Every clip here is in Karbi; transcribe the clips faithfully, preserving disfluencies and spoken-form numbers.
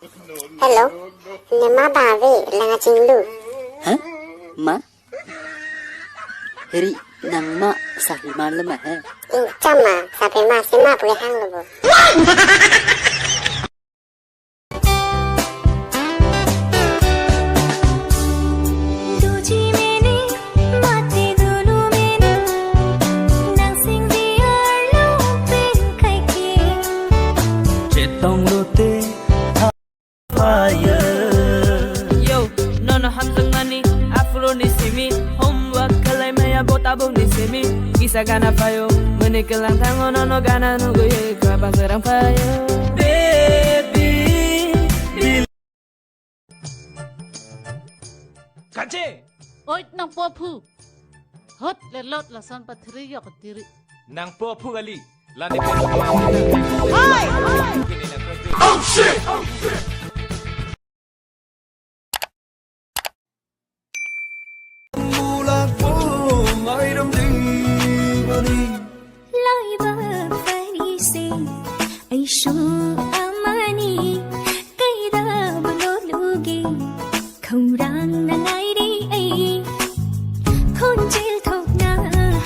Hello, ne ma ba ave, lang achinglu. Hah? Ma? Heri, nang ma Sahri ma le ma he? Ingcham ma, sape ma, si ma pu hang lo bo. Doji mene, mate dolo mene, nang singdi arlo pen kaike. Chetong lote fire. Yo, nono Hamzang mani, afro ni simi, homework kalai maya bota bong ni simi, kisa gana payo, mene kelang tango nono gana nugo ye, kapa serang payo. Baby, bil- Kache! Oi, nangpo aphu. Hot le lot lason pathiri yok tiri. Nangpo aphu kali. Lani pe. Hoi! Oh shit! Laiba Pharisee, aisho amani, kaida bolo lugi, khorang nangai ri ai, khonjil thok na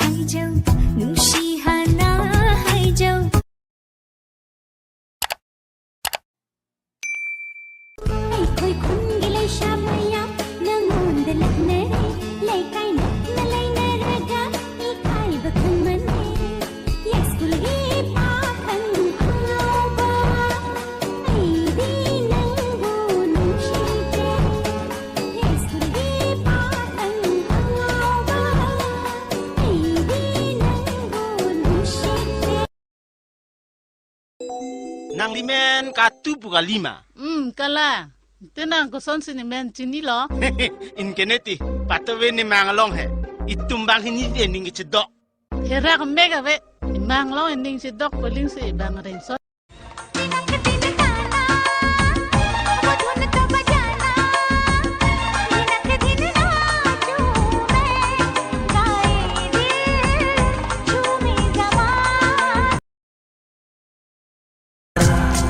hai jo, nusi hana hai jo. Ai khoi khun gilai sha mayam, nangon delak ne, lai kai na, na lai na raga, i kai ba khun man ne. Yes, kul hi pa kan alo ba. Ai di nang bu nung shi ke. Yes, kul hi pa kan alo ba. Ai di nang bu nung shi ke. Nangli men katu pu kali ma? Hmm, kalang. Te nang kosonsi ne men chinilo? Ingkene ti, patobe ne mang along he. Itum bang hini de ning chedok. Herak mek ave, ne mang along ning chedok paling si bang rengson.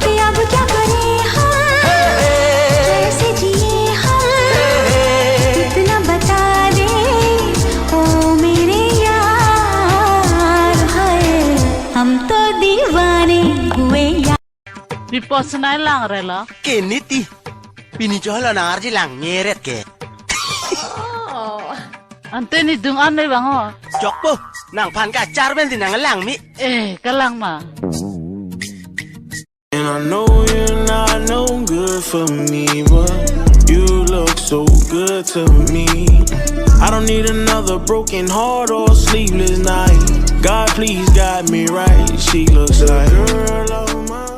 कि अब क्या करें हम, कैसे जिए हम, कितना बता दे, ओ मेरे यार, हाय, हम तो दीवाने हुए यार। Pi po sinai lang relo? Kene ti. Pini cholo nang arji lang ngeret ke. Oh. Ante ne dung an le bang ho. Jokpo, nangphan kachar pen si nang lang mi. Eh, kalang ma. And I know you're not no good for me, but you look so good to me. I don't need another broken heart or sleepless night. God, please guide me right. She looks like girl of my